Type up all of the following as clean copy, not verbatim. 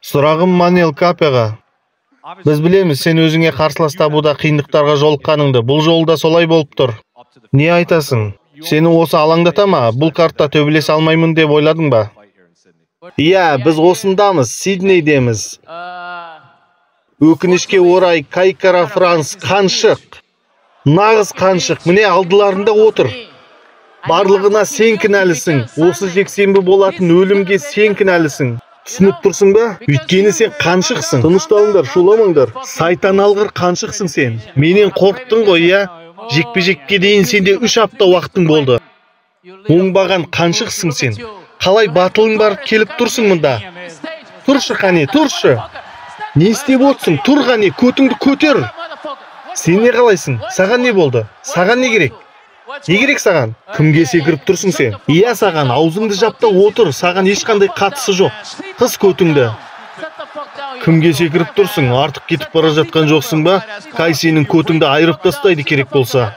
Сұрағым Манел Капеға. Біз білеміз, сен өзіңе қарсылас табуда қиындықтарға жолыққаныңды. Бұл жолы да солай болып тұр. Не айтасың? Сені осы алаңдата ма? Бұл картта төбелесе алмаймын деп ойладың ба? Иә, біз осындамыз, Сиднейдеміз. Өкінішке орай Кайкара Франс қаншық. Нағыз қаншық, міне алдыларында отыр. Барлығына сен кінәлісің. Осы жексенбі болатын өлімге сен кінәлісің. Түсініп тұрсың ба? Өйткені сен қаншықсың. Тынышталыңдар, шуламаңдар. Сайтан алғыр қаншықсың сен. Менен қорықтың ғой, иә? Жекпе-жекке дейін сенде 3 апта уақытың болды. Оңбаған қаншықсың сен. Қалай батылың барып келіп тұрсың мұнда? Тұршы қане, тұршы. Не істеп отырсың? Тұр қане, көтіңді көтер. Сен не қалайсың? Саған не болды? Саған не керек? Не керек саған? Кімге секіріп тұрсың сен? Иә, саған, аузыңды жап та отыр, саған ешқандай қатысы жоқ. Қыс көтіңді. Кімге секіріп тұрсың? Артық кетіп бара жатқан жоқсың ба? Кай сенің көтіңді айырып тастайды керек болса.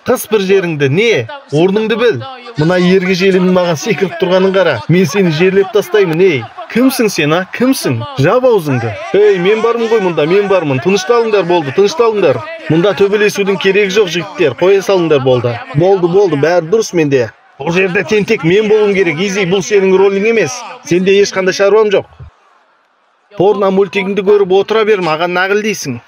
Қыс бір жеріңді, не? Орныңды біл. Мына ергежейлінің маған секіріп тұрғанын қара. Мен сені жерлеп тастаймын, ей. Кімсің сен, а? Кімсің? Жап аузыңды. Ей, мен бармын ғой мұнда, мен бармын. Тынышталыңдар болды, тынышталыңдар. Мұнда төбелесудің керегі жоқ, жігіттер. Қоя салыңдар болды. Болды, болды, бәрі дұрыс менде. Бұл жерде тентек мен болуым керек. Изи, бұл сенің ролің емес. Сенде ешқандай шаруам жоқ. Порно мультигіңді көріп отыра бер, маған нағыл дейсің.